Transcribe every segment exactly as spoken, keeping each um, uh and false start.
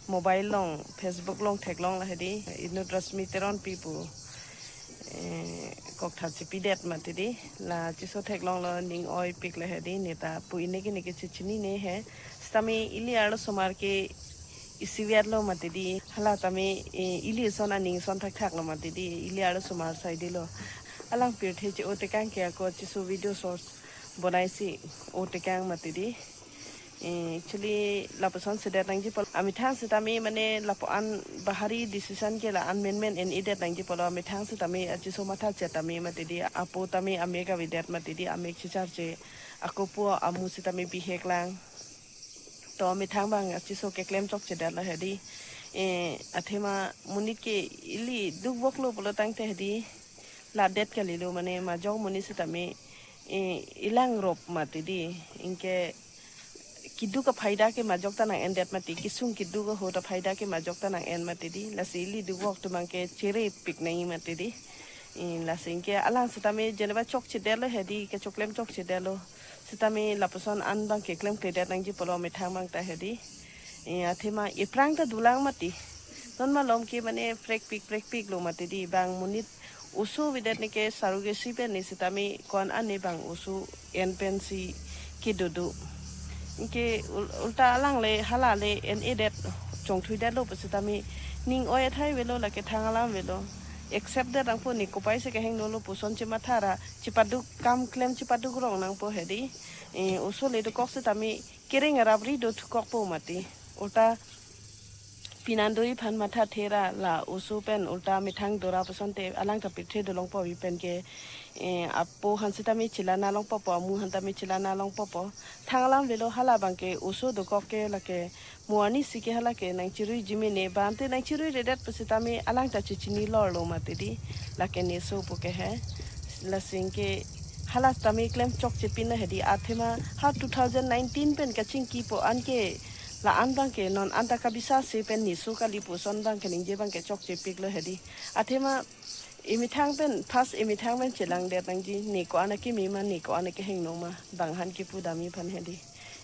mobile along, Facebook along theklonglo hedi, inut Rashmi Teronpi pu, eh, koktha chipidet mati di, la chiso theklonglo, ning oipiklo hedi, neta pu ineke neke chechinine he, sitame ili arlosomar ke isivetlo mati di, hala tame, eh, ili ason aning ason thakthaklo mati di, ili arlosomar saidelo. Alang pirthe che-o tekang ke ako chiso video source bonaisi o tekang mati di. Eh, actually, lapuson sedet nangji polo. Amethang sitame mane lapu-an bahari decision ke la-an menmen en-edet nangji polo. Amethang sitame achiso matha chet tame mati di. Apo tame amek avedet mati di. Amek checharche. Ako pu amu sitame bihek lang. To amethang abang achiso keklem chokchedetlo hedi. Eh, athema monit ke ili dukvoklo pulo tangte hedi. Ladet kalilo mane majok monit sitame, eh, ilangrop mati di. Anke keduk aphaida ke majok ta nang-endet mati, kesung keduk ahut aphaida ke majok ta nang-en mati di. Lasi ili dukvok atum abang ke cherepik nangji mati di. Eh, lasi anke alang sitame jeneba chokchedetlo hedi, kechoklem chokchedetlo. Sitame lapuson an abang ke klemkledet nangji polo amethang abang ta hedi. Eh, athema ephrang ta dolang mati. Non malom ke mane prekpik prekpiklo mati di, bang monit oso avedet neke surrogacy pen ne sitame ko-an ane bang oso en pensi kedo do. Anke ul-, ulta alang le hala le en-edet chongthuidetlo pu sitame ning oi athai avelo, lake thang alam avelo. Accept det nangpo, ne kopai si kehengnolo puson chematha ra, chepaduk kam klem chepaduk rong nangpo hedi. Eh, oso le dokok sitame kereng arap ri do thukokpo mati. Ulta pinandoi aphan mathathe ra la oso pen ulta methang dora puson te alang ta pirthe dolongpo avi pen ke, eh, apo aphan sitame chelana longpo po, amu aphan tame chelana longpo po. Thang alam avelo, hala abang ke oso dokok ke lake mo arnisi ke hala ke nangcherui jimine, bante nangcherui redet pu sitame alang ta chechini lorlo mati di, lake ne oso pu ke he. Lasi anke hala tame klem chokchepinlo hedi, athema ha two thousand nineteen pen kachingkipo anke la-an abang ke non anta kabisa se pen ne oso kali puson abang ke ningje abang ke chokchepiklo hedi. Athema emethang pen, first emethang pen chelangdet nangji, ne ko-an akeme ma, ne ko-an akehingno ma, bang aphan kepu damji aphan hedi.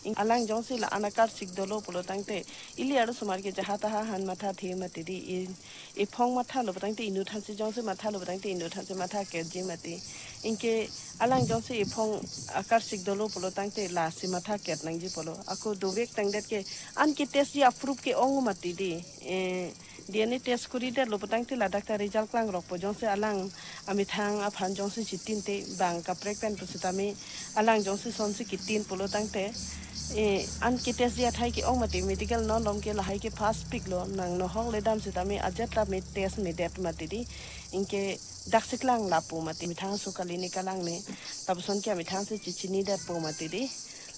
In alang jongsi la-an akarsik dolo pulo tangte, ili arlosomar ke jaha taha aphan mathathe mati di, in ephong mathalo pu tangte inut aphansi, jongsi mathalo pu tangte inut aphansi matha ketji mati. Anke alang jongsi ephong akarsik dolo pulo tangte lasi matha ket nangji polo. Ako dovek tangdet ke an ke test ji approve ke-ong mati di. Eh, D N A test kuridetlo pu tangte ladak ta result klangrokpo, jongsi alang amethang aphan jongsi chetinte bang kaprek pen pu sitame alang jongsi sonsi ketin pulo tangte, eh, an ke test ji athai ke-ong mati, medical non malom ke lahai ke pass piklo, nang nohok le dam sitame ajat ta me test medet mati di. Anke daksi klang lapu mati, methang oso kali ne kalang ne, lapuson ke amethang si chechinidetpo mati di.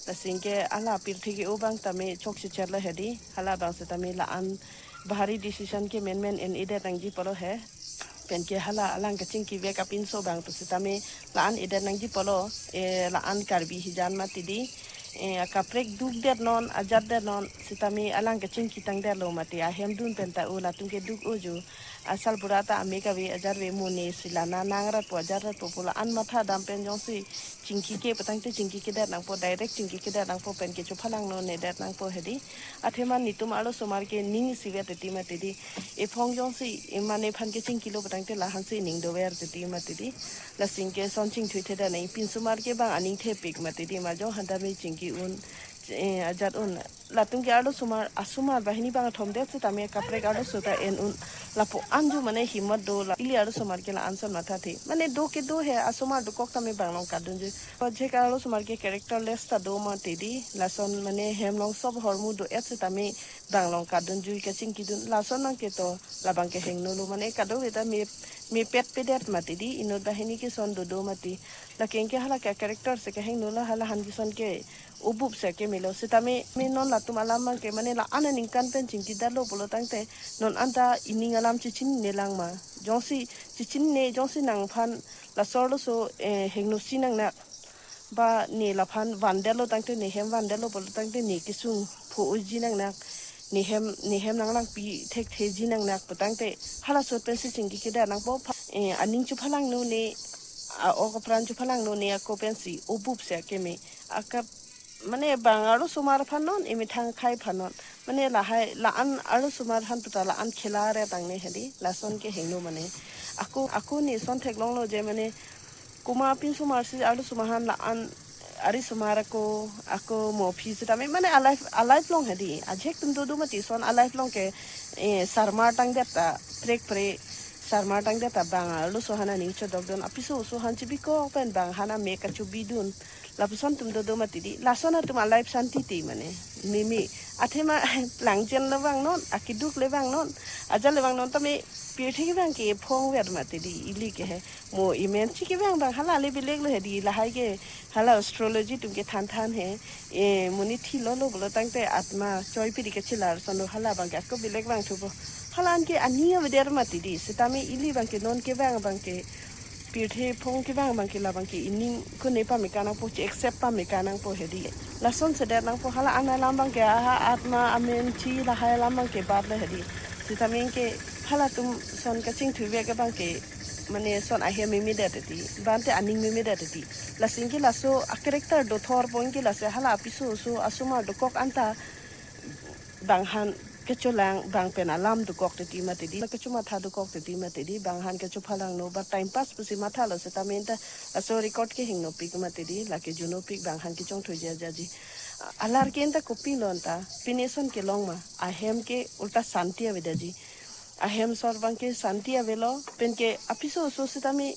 Lasi anke hala pirthe ke-o abang tame chokchechetlo hedi, hala abang sitame la-an bahari decision ke menmen en-edet nangji polo he. Pen ke hala alang kachingki vek apinso abang pu sitame la-an edet nangji polo, eh, la-an Karbi hijan mati di. Eh, akaprek dukdet non, ajatdet non, sitame alang kachingki tangdetlo mati, ahem dun pen ta o, latum ke duk o jo. Asal bura ta amek ave, ajar ave, mo ne chelana nang rat po, ajar rat po pu la-an matha dam pen jongsi chingki ke pu tangte chingki kedet nangpo, direct chingki kedet nangpo, pen ke chophalang no nedet nangpo hedi. Athema netum arlosomar ke ning isivet titi mati di. Ephong jongsi emane aphan kechingkilo pu tangte la aphansi ning dover titi mati di. Lasi anke son chingthuithedet nang, pinsomar ke bang aning thepik mati di, majok aphan tame chingki un, eh, ajat un. Latum ke arlosomar, asomar banghini bangkethom det sitame kaprek arloso ta en un. Lapu-an jo mane himmat do, la ili arlosomar ke la-an ason mathathe. Mane do ke do he, asomar dokok tame bang long kadunji. Pajek arlosomar ke characterless ta do mati di, lason mane hem long sob hormu do-et sitame bang long kadunji, kachingkidun, lason abang ke to, labang ke hengnolo, mane kadokave ta me, mepet pedet mati di, inut banghini ke son dodo mati. Lake anke hala ke character si kehengnolo, hala aphan ke son ke obup si kemelo, sitame me non latum alam abang ke mane la-an aningkan pen chingkidetlo pulo tangte non anta ining alam chechinine lang ma. Jongsi chechinine, jongsi nangphan laso arloso, eh, hengnosi nangnak, ba ne laphan vandetlo tangte, ne hem vandetlo pulo tangte ne kesung pho-oji nangnak, ne hem, ne hem nanglangpi thektheji nangnak pu tangte hala asot pensi chingki kedet nangpo, pha-, eh, aning chophalang no ne, a-ok apran chophalang no ne, ako pensi obup si keme. Aka mane bang arlosomar aphan non, emethang akhei aphan non, Mane lahai la-an arlosomar aphan puta la-an khela re tang ne hedi, lason ke hingno mane. Ako, ako ne son theklonglo je mane, komat apinsomar si arlosomar aphan la-an arisomar ako, ako mo phi sitame mane a-life, a-life along hedi. Ajek atum dodo mati son a-life along ke, eh, sarmar tangdet ta, prek pre, sarmar tangdet ta bang arloso aphan aning chodok dun, apiso oso aphan chibikok pen bang aphan amek kachobidun. Lapuson atum dodo mati di, lason atum a-life santi te mane. Mimi, athema plangjen le vangnon, akeduk le vangnon, ajat le vangnon tame pirthe kevang ke phong ver mati di, ili ke he. Mo imen chi kevang bang hala le belek lo hedi, lahai ke hala astrology atum kethan than he. E, monit thi lo lo pulo tangte atma choi piri kechilar son lo, hala bang ke ako belek vangthupo. Hala anke aning avedet mati di, sitame ili bang ke non kevang bang ke pirthe phong kevang bang ke la bang ke ining kone pame ka nangpo, che accept pame ka nangpo hedi. Lason sedet nangpo, hala an alam bang ke aha atma amen chi lahai alam bang ke bat le hedi. Sitame ke halatum son kachingthui vek ke bang ke mane son ahem memedet ti, bante aning memedet ti. Lasi ke laso a-character dothorpo, ke lasi hala apiso oso asomar dokok anta bang aphan kecholang, bang pen alam dokok titi mati di, kechomatha dokok titi mati di, bang aphan kechophalangno, ba time pass pusi mathalo sitame anta laso record ke hingnopik mati di, lake junopik bang aphan kechongthuji ajaji. Alar ke anta kopilo anta, pine son kelong ma, ahem ke ulta santi avedaji. Ahem sor bang ke santi avelo, pen ke apiso oso sitame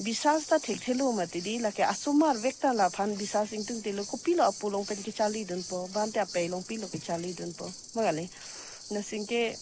bisas ta thekthelo mati di, lake asomar vek ta laphan bisas ingtungtelo, kopilo apo along pen kecharlidunpo, bante apei along pilo kecharlidunpo. Mangali, lasi ke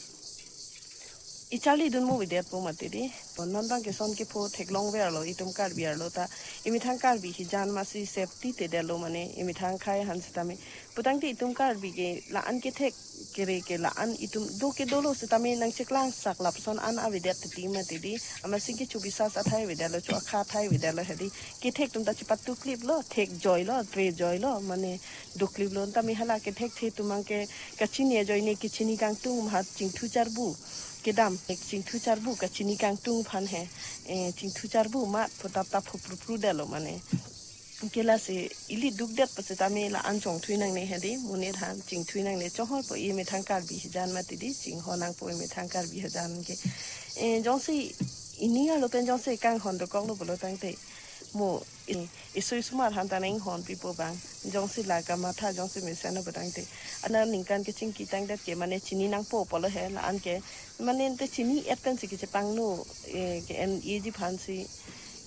icharlidun mo avedetpo mati di. Non bang ke son kepho theklong verlo, itum Karbi arlo ta, imethang Karbi hijan masi safety te detlo mane, imethang akhei aphan sitame. Putangte itum Karbi ke la-an kethek kere ke la-an itum do ke dolo sitame nangcheklang sak lapuson an avedet titi mati di, amatsi ke chobisas athai avedetlo, cho akha athai avedetlo hedi. Kethek atum ta chepatu kliplo, thekjoilo, trejoilo, mane dokliplo, tame hala kethekthe atum bang ke kachini ajoine kechini kangtung ma, chingthu charbu kedam, chingthu charbu kachini kangtung aphan he, eh, chingthu charbu ma, putap tap phupru pru detlo mane. Ke lasi ili dukdet pusitame la-an chongthui nangne hedi, monit aphan chingthui nangne, chonghorpo imethang Karbi hijan mati di, chinghon nangpo imethang Karbi hijan ke. Eh, jongsi ining arlo pen jongsi kanghon dokoklo pulo tangte, mo, eh, isu isomar aphan ta nanghon pipo bang, jongsi la kamatha jongsi mesen lo pu tangte. Ana ningkan kechingki tangdet ke mane chini nangpo pulo he, la-an ke mane ante chini-et pensi kechepangno, eh, ke-en-eji aphansi,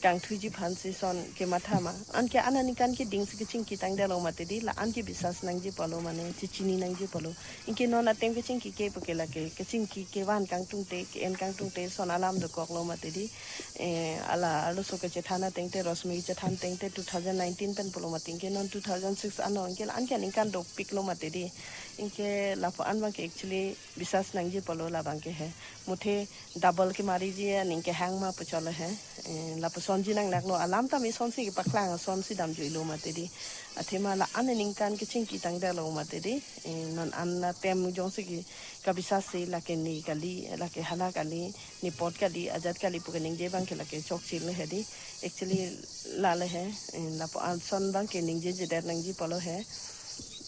kangthuiji aphansi son kematha ma. Anke ana ningkan kedingsi kechingki tangdetlo mati di, la-an ke bisas nangji pulo mane, chechini nangji pulo. Anke non atem kechingki ke puke lake, kechingki kevan kangtungte, ke-en kangtungte son alam dokoklo mati di. Eh, hala arloso kechethan atengte, Rosmi kechethan atengte two thousand nineteen pen pulo mati, anke non two thousand six anlo, anke la-an ke aningkan dopiklo mati di. Anke lapu-an bang ke actually bisas nangji pulo labang ke he. Muthe double kemariji aning kehang ma pu cholo he. Eh, lapusonji nanglaklo, alam tame sonsi kepaklang, sonsi damjuilo mati di. Athema la-an aningkan kechingki tangdetlo mati di. Eh, non an atem jongsi ke kabisas si lake ne kali, lake hala kali, ne apot kali, ajat kali pu keningje bang ke lake chokchelo hedi. Actually la le he, eh, lapu-an son bang ke ningjejedet nangji pulo he.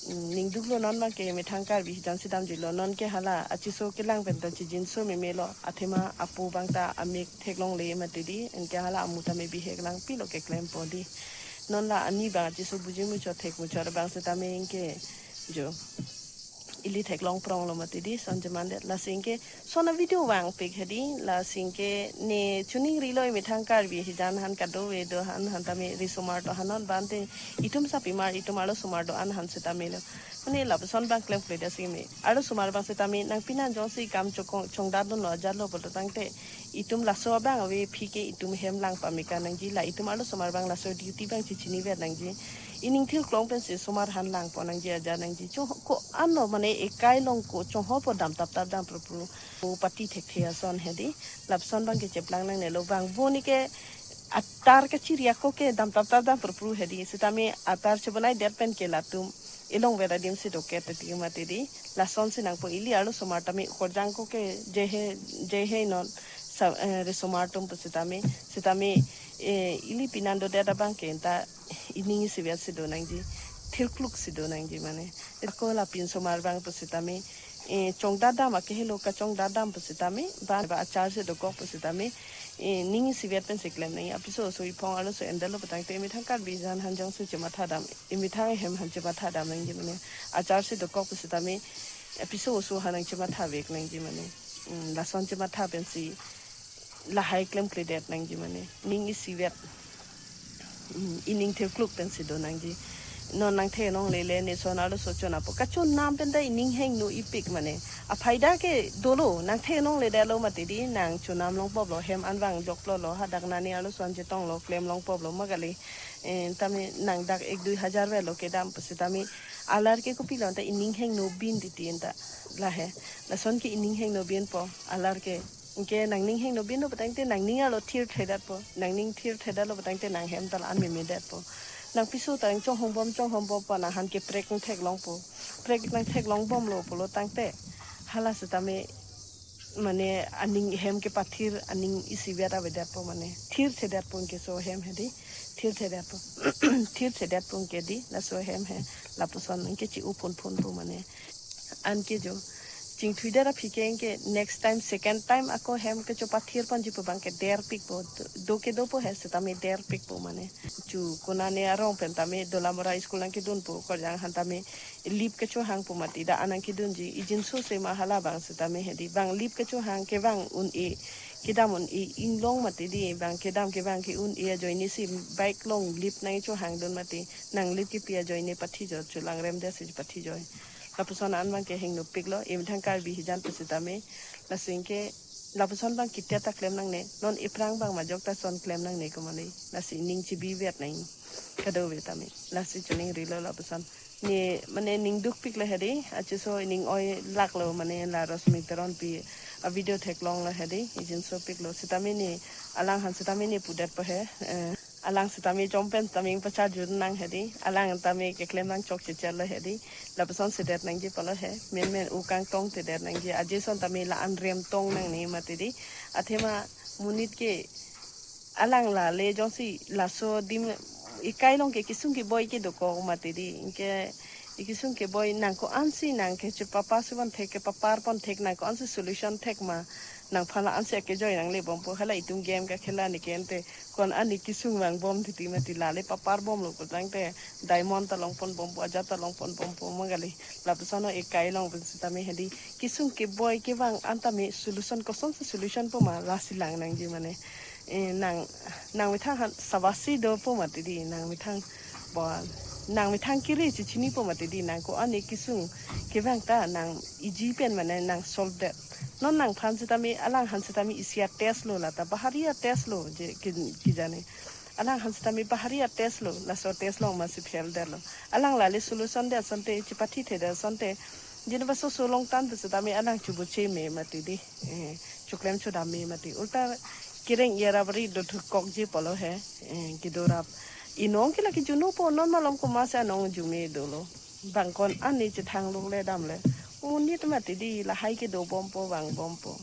Mm, ning duklo, non bang ke methang Karbi hijan si damjuilo, non ke hala achiso kelang pen ta chijinso memelo, athema apo bang ta amek theklongle mati di, anke hala amu tame bihek lang pilo keklempo di. Non la ani bang achiso buji muchot thek muchot bang sitame anke jo ili theklong pronglo mati di, son jemandet. Lasi anke son a-video vangpik hedi, lasi anke ne choningrilo imethang Karbi hijan aphan, kadokave do aphan, aphan tame risomar do aphan non, bante itum sapimar, itum arlosomar do-an aphan sitame lo. Mane lapuson bang klemkledet si me. Arlosomar bang sitame nangpinan jongsi kam chokong chongdat dunlo, ajatlo pulo tangte, itum laso abang ave aphi ke itum hem lang pame ka nangji, la itum arlosomar bang laso duty bang chechiniver nangji. Ining thilklong pensi somar aphan langpon nangji, ajat nangji. Cho ko-anlo mane ekai along ko chonghorpo damtap tap dam prupru. Ko pati thekthe ason hedi. Lapuson bang ke cheplang nangnelo, bang vo ne ke atar kachiri ako ke damtap tap dam prupru hedi. Sitame atar chebonaidet pen ke latum elongver adim si doket titi mati di. Lasonsi nangpo, ili arlosomar tame korjang ko ke jehe jehe non sa, eh, risomar atum pusitame, sitame, eh, ili pinan dodet abang ke anta ining isivet si do nangji, thilkluk si do nangji mane. Ako la pinsomar bang pusitame, Eh, chongdadam akehelo kachongdadam pusitame, ba, ba achar si dokok pusitame, eh, ning isivet pensi klem nangji. Apiso oso iphong arloso endetlo putangte, emethang Karbi jan hanjang si chemathadam, emethang ehem han chemathadam nangji mane. Achar si dokok pusitame, apiso oso han nang chemathavek nangji mane. Hmm, lason chematha pensi lahai klemkledet nangji mane. Ning isivet. Hmm, ining thirkluk pensi do nangji. Non nangthe nonglele ne son arloso chonampo. Kachonam pen ta ining hingno ipik mane. Aphaida ke dolo, nangthe nongledetlo mati di, nang chonam longpoplo, hem an vang joklo lo, hadak nani arloso an chetonglo, klem longpoplo, ma kali. Eh, tame nang dak ek dui hajar velo kedam pusitame, alar ke kopilo anta ining hingno bin titi anta. Lahei. Lason ke ining hingno binpo, alar ke. Anke nangning hingno binlo putangte nangning arlo thirthedetpo. Nangning thirthedetlo putangte nanghem ta la-an memedetpo. Nang piso ta nang chonghongbom chonghongbompo, nang han ke prek nangtheklongpo. Prek nangtheklongbomlo pulo tangte, hala sitame mane aning hem kepathir, aning isivet avedetpo mane. Thirthedetpo anke so hem hedi. Thirthedetpo. Thirthedetpo anke di, laso hem he. Lapuson anke chi-u phunphunpo mane. Anke jo. Chingthuidet aphi ke anke next time, second time ako hem kechopathirponji pu abang ke derpikpo. Do, do ke dopo he sitame derpikpo mane. Chu konane arong pen tame Dolamara school nangkedunpo, Korjang han tame lip kechohangpo mati da an nangkedunji. Ijinso se ma hala abang sitame hedi. Bang lip kechohang kevang un-e, kedam un-e inglong mati di, bang kedam kevang ke un-e ajoine si bike along lip nangchohangdun mati. Nang lip kepi ajoine pathi jo, chulang remde si pathi jo. Lapuson an abang ke hingnopiklo, emethang Karbi hijan pusitame. Lasi anke lapuson abang kitia ta klem nangne, non iphrang abang majok ta son klem nangne ko mane. Lasi ning chibivet nang. Kadokave tame. Lasi choningrilo lapuson. Ne mane ning dukpiklo hedi, achiso ning oilaklo mane la Rosmi Teronpi a video theklonglo hedi, ijinsopiklo. Sitame ne alang han sitame ne pudetpo he. Eh, alang sitame chompen tame pachajun nang hedi. Alang tame keklem nang chokchechelo hedi. Lapuson sedet nangji pulo he. Menmen u kangtongtedet nangji. Ajeson tame la-an remtong nangne mati di. Athema monit ke alang lale jongsi laso adim ekai along ke kesung keboi ke dokok mati di. Anke kesung keboi nang ko-ansi nang kechepapasuponthek, kepaparponthek, nang ko-ansi solution thek ma. Nangphan la-ansi akejoi nanglebompo, hala itum game kekhela ne ke ante. Ko-an ne kesung vangbom titi mati, lale paparbomlo putangte diamond ta longponbompo, ajat ta longponbompo, ma kali. Lapuson ekai along pen sitame hedi. Kesung keboi kevang an tame solution, kosonsi solution po ma, lasi lang nangji mane. Eh, nang, nang methang han sabasi dopo mati di, nang methang bo, nang methang kiri chichinipo mati di, nang ko-an kesung kevang ta nang iji pen mane nang solve det. Non nangphan sitame, alang han sitame isi a-test lo, lata bahari a-test lo je ki, kijane. Alang han sitame bahari a-test lo, laso test along masi fail detlo. Alang lale solution det asonte, chepathithe det asonte, jin baso solong tan tu sitame alang chubuche me mati di. Eh, chuklem chodam me mati. Ulta kereng ia rabari dothurkokji pulo he. Eh, kedorap. Inong ke la kejunopo, non malom komatsi anong jume dolo. Bang ko-an ne chethang lukle damle. Monit mati di, lahai kedobompo vangbompo.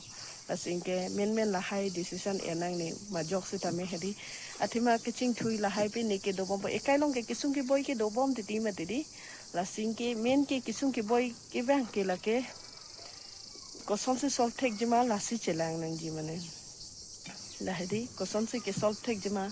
Lasi anke menmen lahai decision e nangne, majok sitame hedi. Athema kechingthui lahai pen ne kedobompo. Ekai along ke kesung keboi kedobom titi mati di. Lasi anke men ke kesung keboi kevang ke lake kosonsi solve thekji ma, lasi chelang nangji mane. Lahei di, kosonsi ke solve thekji ma,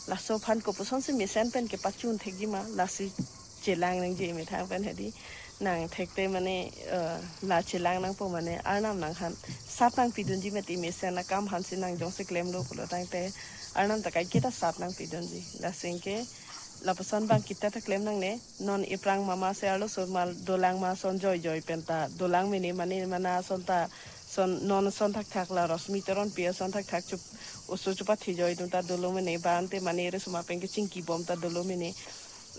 laso aphan koposonsi mesen pen kepachun thekji ma, lasi chelang nangji emethang pen hedi. Nang thekte mane, eh, la chelang nangpo mane, Arnam nangphan sat nangpidunji mati, mesen akam hansi nang jongsi klemlo pulo tangte, Arnam ta kaiketa sat nangpidunji. Lasi anke lapuson abang kitia ta klem nangne, non iphrang mama se arloso mal dolang ma ason joijoi pen ta dolang mene, mane mana ason ta, son non ason thakthak, la Rosmi Teronpi ason thakthak chup, oso chupathijoi atum ta dolo mene, ba ante mane resuma pen kechingkibom ta dolo mene.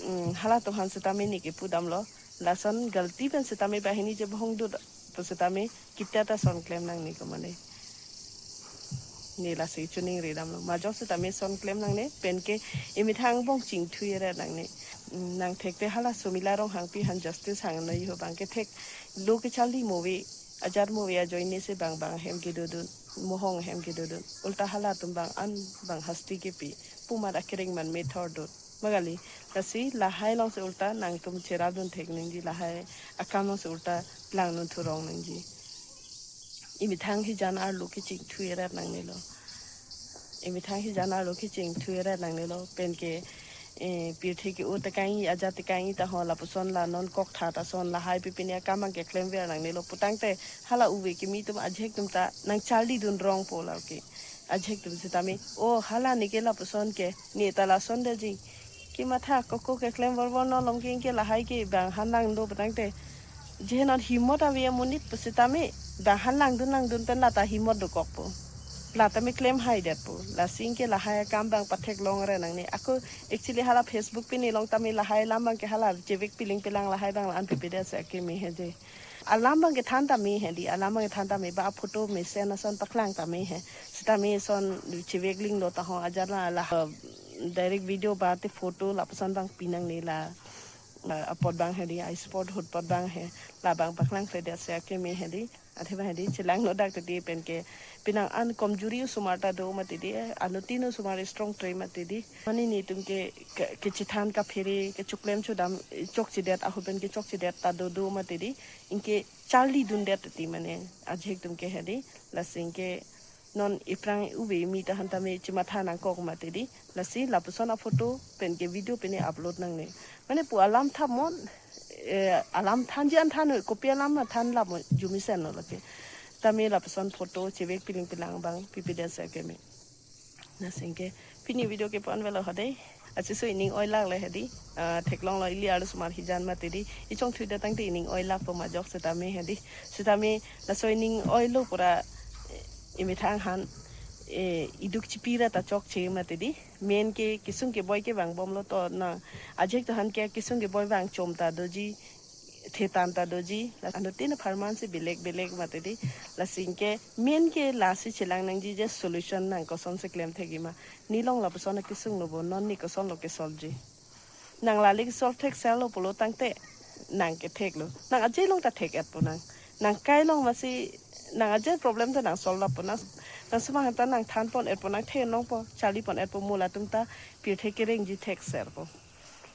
Hmm, halatum han sitame ne kepudamlo. Lason galti pen sitame banghini chebohong dut pusitame kitia ta son klem nangne ko mane. Ne lasi choningridamlo. Majok sitame son klem nangne, penke emethang angbong chingthuire nangne. Hmm, nang thekte hala Sumila Ronghangpi aphan justice hangno iho abang ke thek. Lo kecharli move, ajat move ajoine si bang bang hem kedodun, mohong hem kedodun. Ulta halatum bang an bang hasti kepi. Pu amat akereng man methor dun. Ma kali, lasi lahai alongsi ulta nangtum cherapdun thek nangji, lahai akam alongsi ulta Langnon thurong nangji. Emethang hijan arlo kechingthui ret nangnelo. Emethang hijan arlo kechingthui ret nangnelo. Penke, eh, pirthe ke-o tekangji, ajat tekangji ta ho lapuson la non koktha ta son lahai pipine akam abang keklem ver nangnelo. Putangte hala ove kimi atum ajek atum ta nangcharlidun rongpo lake. Ajek atum sitame, o hala ne ke lapuson ke, ne ta lason detji. Kematha koko keklem vorbor, non along ke anke lahai ke bang han lang do putangte. Je non himot ave amonit pusitame, bang han langdun langdun pen lata himot dokokpo. Lata me klem haidetpo. Lasi anke lahai akam abang patheklong ret nangne. Ako actually hala Facebook pini along tame lahai alam abang ke hala chevek piling pilang lahai abang la-an pipedet si akeme he je. Alam abang kethan tame he di, alam abang kethan tame ba photo mesen ason paklang tame he. Sitame son chevek linglo ta ho ajat la la, uh, direct video ba te photo lapuson abang pinangne la, uh, apot abang he di, a spot ahut apot abang he, labang paklangkledet si akeme he di. Athe abang he di chelangno dak te di penke penang an komjuri osomar ta do mati di, anuttin osomar strong tre mati di. Mane netum ke, ke, kechethan kaphere, kechoklem chodam, chokchedet, ahut pen kechokchedet ta do do mati di. Anke charlidundet ti mane, ajek atum ke he di. Lasi anke non iphrang ove kimi ta han tame chematha nangkok mati di. Lasi lapuson aphoto penke video pine upload nangne. Mane pu alam thap mon, eh, alam thanji an than, kopi alam than lamo jumisen lo lake. Tame lapuson photo chevek piling pilang abang pipedet si akeme. Lasi anke pini video ke pu-an avelo ho dei. Achiso ining oilak le he di. Ah, theklonglo ili arlosomar hijan mati di. Ichongthui detang te ining oilakpo majok sitame he di. Sitame laso ining oilo pura, eh, emethang han, eh, iduk chipi ra ta chokche mati di. Main ke kesung keboi ke vangbomlo to na. Ajek atum han ke kesung keboi vangchom ta doji, thetan ta doji, la anuttin apharman si belek belek mati di. Lasi anke main ke lasi chelang nangji je solution nang kosonsi klem thekji ma. Ne along lapuson akesung lo bo, non ne kosonlo ke solve ji. Nang lale ke solve thekserlo pulo tangte nang ketheklo. Nang aje along ta thek-etpo nang. Nang kai along masi nang aje problem ta nang solve lapo nang. Nang sumang ta nang than pon-etpo, nang the nongpo, charli pon-etpo, mo latum ta pirthe kerengji thekserpo.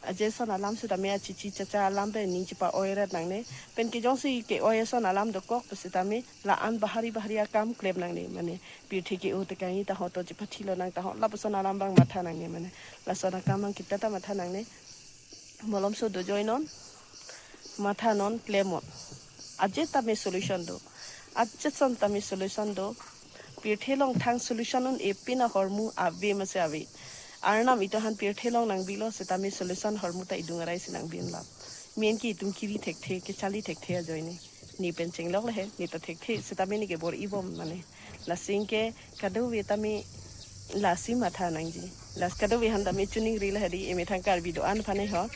Aje son alam sitame achichi chacha alam pen ning chepa-oi ret nangne. Penke jongsi ke-oi ason alam dokok pusitame la-an bahari bahari akam klem nangne mane. Pirthe ke-o tekangji ta ho to chepathilo nang ta ho. Lapuson alam abang matha nangne mane. Lason akam abang kita ta matha nangne. Malomso dojoi non. Matha non, klem non. Aje tame solution do. Aje son tame solution do. Pirthe along thang solution un-e pin ahormu ave masi ave. Arnam itum han pirthe along nangbilo sitame solution ahormu ta idung arai si nangbin lap. Main ke itum kiri thekthe, kecharli thekthe ajoine. Ne pen chenglok le he, ne ta thekthe, sitame ne ke bor-ibom mane. Lasi anke kadokave tame lasi matha nangji. Lasi kadokave han tame choningri le he di, emethang Karbi do-an aphan he ho.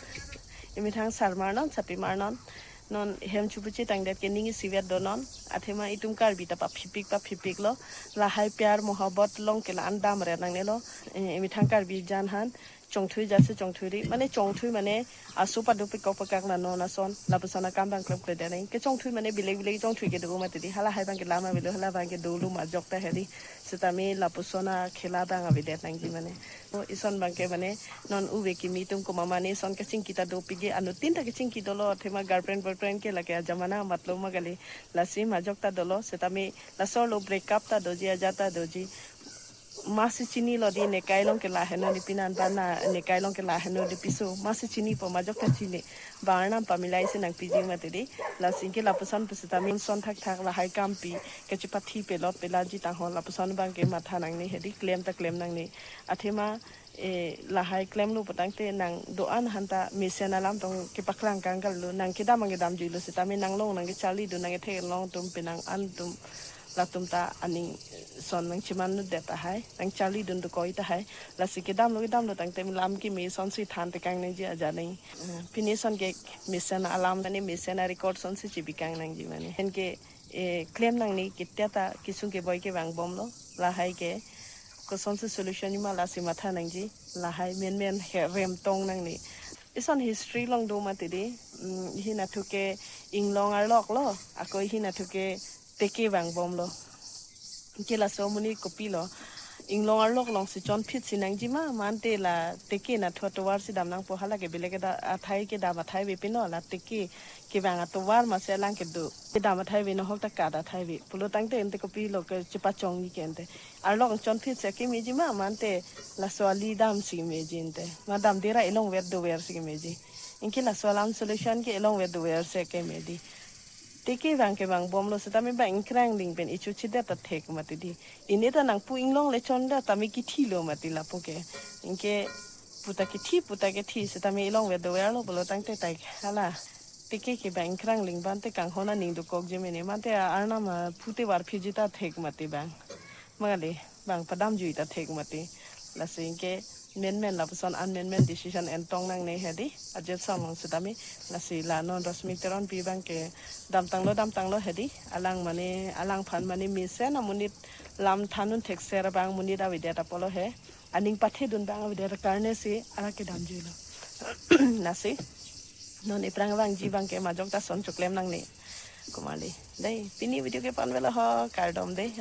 Emethang sar mar non, sapi mar non. Non hem chupu chetangdet ke ning isivet do non. Athema itum Karbi ta paphipik paphipiklo. Lahai pyar mohabbat along ke la-an dam ret nangnelo. Eh, emethang Karbi jan han. Chongthui jase chongthui ri. Mane chongthui mane aso pado pekok pekak la non ason. Lapuson akam abang klemkledet nang. Kechongthui mane belek belek chongthui kedo mati di. Hala hai abang ke lama belo, hala abang ke dolo majok ta he di. Sitame lapuson akhela abang avedet nangji mane. O ison abang ke mane non ove kimi atum komat mane ison kachingki ta dopikji, anuttin ta kachingki dolo, athema girlfriend boyfriend ke lake ajamana matlo ma kali. Lasi majok ta dolo, sitame laso arlo break up ta doji, ajat ta doji. Masi chinilo di, nekai along ke la heno di pinan ba na nekai along ke la heno di piso. Masi chinipo, majok ta chini. Ba arnam pamilai si nangpiji mati di. Lasi anke lapuson pusitame son thakthak lahai kampi kechepathi pelot pelaji ta ho, lapuson abang ke matha nangne he di, klem ta klem nangne. Athema, eh, lahai klemlo putangte nang do-an han ta mesen alam tong kepaklang kangkal lo, nang kedam abang kedamjuilo sitame nang along nang kecharlidun nang kethek along atum penang an atum latum ta aning son nangchemanludet tahai, nangcharlidun dokok tahai. Lasi kedamlo kedamlo tangte lam keme sonsi than tekang nangji aja nang. Eh, pini son ke mesen alam mane mesen arecord sonsi chebikang nangji mane. Anke, eh, klem nangne, kita ta kesung keboi ke vangbomlo. Lahai ke kosonsi solution ji ma lasi matha nangji. Lahai menmen he remtong nangne. Ison history along do mati di, mm, ihin athu ke inglong arlok lo, ako ihin athu ke teke vangbomlo. Ke laso amonit kopilo. Inglong arlok alongsi chonphit si nangji ma, mante la teke nathu atovar si dam nangpo, hala ke belek ke da athai kedam athai ave pino, la teke kevang atovar masi alang kedo. Kedam athai ave, nohok ta kat athai ave. Pulo tangte ante kopilo kechepachongji ke ante. Arlok chonphit si kemeji ma, mante laso ali dam si meji ante. Ma damde ra elongvet dover si kemeji. Anke laso alam solution ke elongvet dover si keme dei. Teke abang kevang bomlo setame bang ingkrangling pen ichuchidet ta thek mati dei. Ini ta nangpu inglong le chondet tame kithilo mati lapu ke. Anke pu ta kithi, pu ta kithi setame elongvet doverlo pulo tangte tai hala. Teke ke bang ingkrangling abang te kanghon aning dokokji mene, mante arnam aphu te varphiji ta thek mati bang. Male bang padamjui ta thek mati. Lasi anke menmen lapuson an menmen decision entong nangne hedi. Ajat samong setame lasi la non Rosmik Teronpi abang ke damtanglo, damtanglo hedi. Alang mane, alangphan mane mesen amonit lam than un thekser abang monit avedet apotlo he. Aning pathedun abang avedet karne si arak kedamjuilo. Lasi non iphrang vangji abang ke majok ta son choklem nangne. Kumali. Dei, pini video ke pan velo ho, kardom dei.